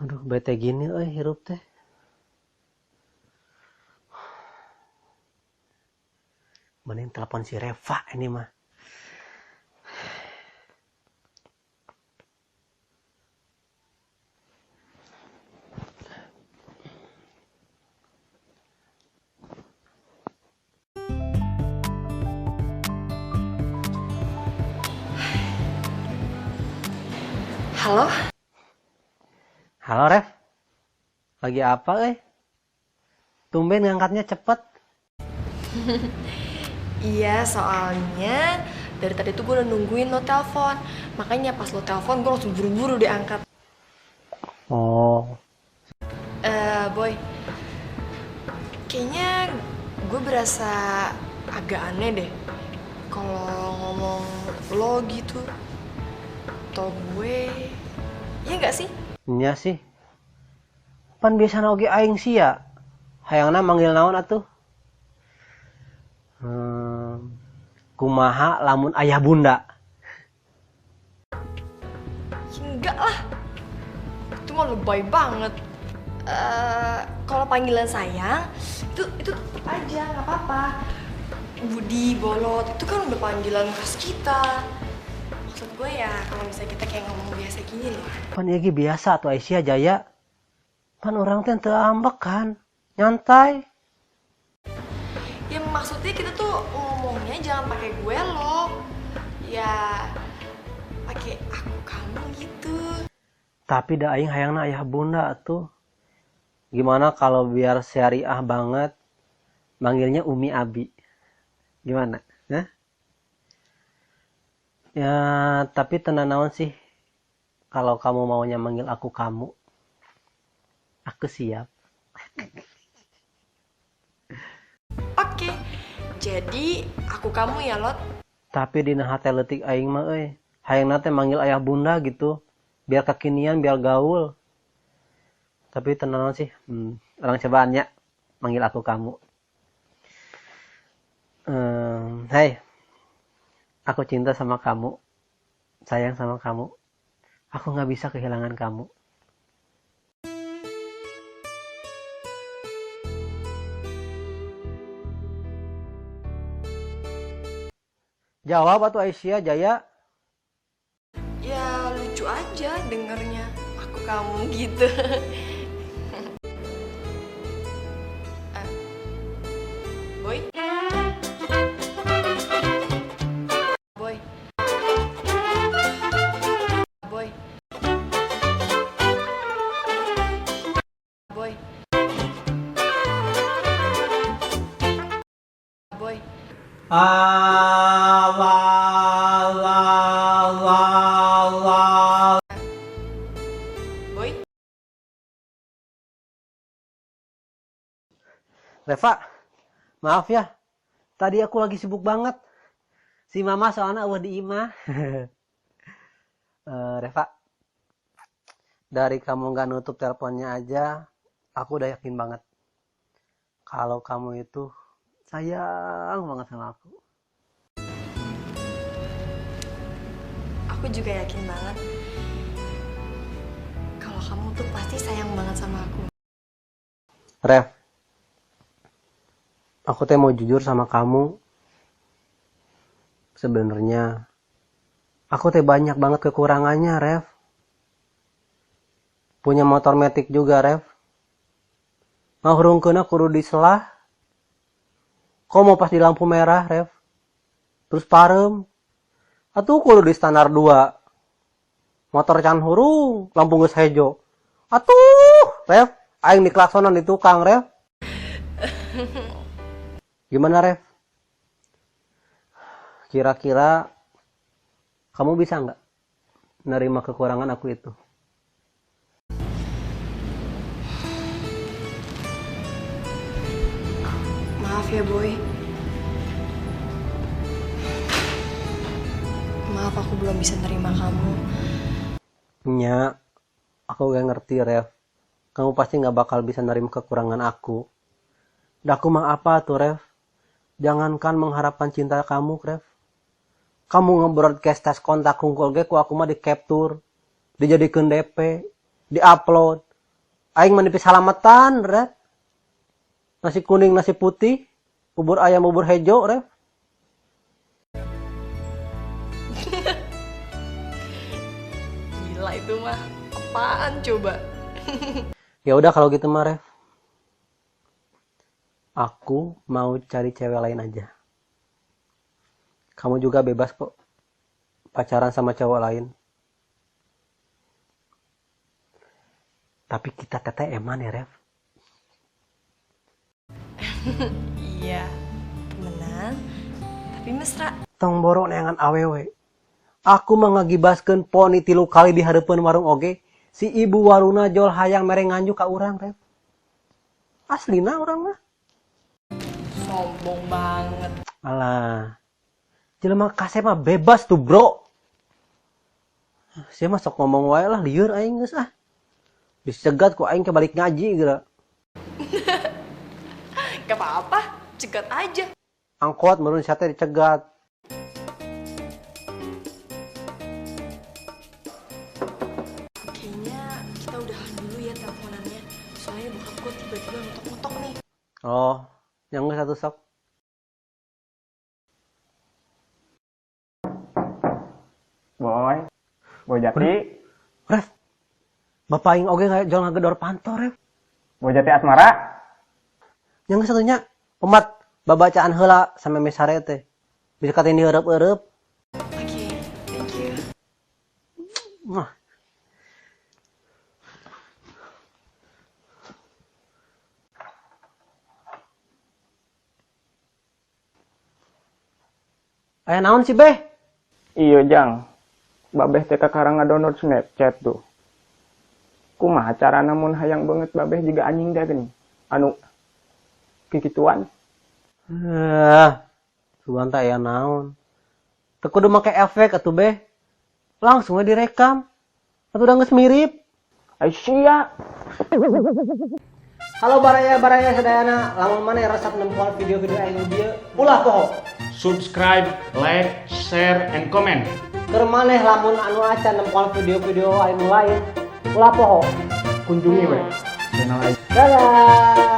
Aduh, bete gini euy hirup teh. Mending telepon si Reva ini mah. Halo? Halo Rev, lagi apa euy? Tumben ngangkatnya cepet. Iya, soalnya dari tadi tuh gue udah nungguin lo telepon. Makanya pas lo telepon gue langsung buru-buru diangkat. Oh, Boy, kayaknya gue berasa agak aneh deh kalau ngomong lo gitu atau gue, iya nggak sih? Nya sih. Pan biasa oge aing sih ya. Hayangna manggil naon atuh? Kumaha lamun ayah bunda? Enggak lah, itu mah lebay banget. Kalau panggilan sayang itu tetep aja nggak apa-apa. Budi, Bolot itu kan udah panggilan khas kita. Maksud gue ya kalau misalnya kita kayak ngomong biasa gini loh. Pan ieu ge biasa atuh Aisyah Jaya. Pan orang teh teu ambek kan, nyantai. Ya maksudnya kita tuh ngomongnya jangan pakai gue loh. Ya pakai aku kamu gitu. Tapi da aing hayangna ayah bunda atuh. Gimana kalau biar syariah banget manggilnya Umi Abi? Gimana? Hah? Ya, tapi tenang naon sih kalau kamu maunya manggil aku kamu. Aku siap. Oke. Jadi aku kamu ya, Lot. Tapi dina hate leutik aing mah euy, hayangna teh manggil ayah bunda gitu. Biar kekinian, biar gaul. Tapi tenang sih, orang cobaannya manggil aku kamu. Hey, aku cinta sama kamu, sayang sama kamu. Aku nggak bisa kehilangan kamu. Jawab atuh Aisyah Jaya. Ya lucu aja dengernya aku kamu gitu. Boy? Boy. Boy. Boy. Boy. A la la la la. Boy. Reva, maaf ya. Tadi aku lagi sibuk banget. Si mama soalnya eueuh di imah. Reva, dari kamu nggak nutup teleponnya aja, aku udah yakin banget kalau kamu itu sayang banget sama aku. Aku juga yakin banget kalau kamu tuh pasti sayang banget sama aku. Rev, aku teh mau jujur sama kamu. Sebenarnya aku teh banyak banget kekurangannya, Rev. Punya motor metik juga, Rev. Ngahurungkeunna kudu diselah. Kok mau pas di lampu merah, Rev? Terus parem. Atuh kudu di standar 2. Motor can hurung, lampu geus hejo. Atuh, Rev, aing diklaksonan di tukang, Rev. Gimana, Rev? Kira-kira kamu bisa nggak nerima kekurangan aku itu? Maaf ya, Boy. Maaf aku belum bisa nerima kamu. Nya, aku gak ngerti, Rev. Kamu pasti gak bakal bisa nerima kekurangan aku. Dah aku mah apa tuh, Rev? Jangankan mengharapkan cinta kamu, Rev. Kamu nge-broadcast tes kontak hungkul ge ku aku mah di capture, dijadikeun DP, di-upload. Aing mah dipisalamatan, Ref. Nasi kuning, nasi putih, bubur ayam, bubur hejo, Ref. Gila itu mah. Apaan coba? Ya udah kalau gitu mah, Ref. Aku mau cari cewek lain aja. Kamu juga bebas kok pacaran sama cowok lain. Tapi kita TTM-an ya, Ref. Iya, temenan, tapi mesra. Tong boro neangan awewe. Aku mah ngagibaskeun poni 3 kali di hareupeun warung oge. Si ibu warungna jol hayang mere nganjuk ka urang, Ref. Aslina urang mah. Sombong banget. Alah. Jelema kasep mah bebas tuh, bro. Sia mah sok ngomong wae lah, lieur aing geus ah. Dicegat ku aing kebalik ngaji geura. Gak apa-apa, cegat aja. Angkot meureun sia teh dicegat. Kayaknya kita udahan dulu ya teleponannya. Soalnya bokap gue tiba-tiba ngetok-ngetok nih. Oh, yang geus satu sok. Boy, Boy Jati. Ref, bapak aing oge nggak jual ngagedor panto, Ref. Boy Jati Asmara. Yang satunya, omat babacaan heula sampe mesare teh. Bisa katain dieureep-eureep. Oke, thank you. Wah. Aya naon sih, Beh? Iya, Jang. Babeh teh kakarang ngadownload Snapchat tuh. Kumaha carana mun hayang banget babeh juga anjing teh geuning. Anu kikituan. Sugan teh aya naon. Teu kudu make efek atuh, Beh. Langsung we direkam. Atuh udah geus mirip. Ai sia. Halo baraya-baraya sadayana, lamun maneh resep nempoan video-video aing nu dieu, ulah poho. Subscribe, like, share, and comment. Keur maneh lamun anu acan nempoan video-video aing nu lain, ulah poho. Kunjungi we channel aing. Dadah.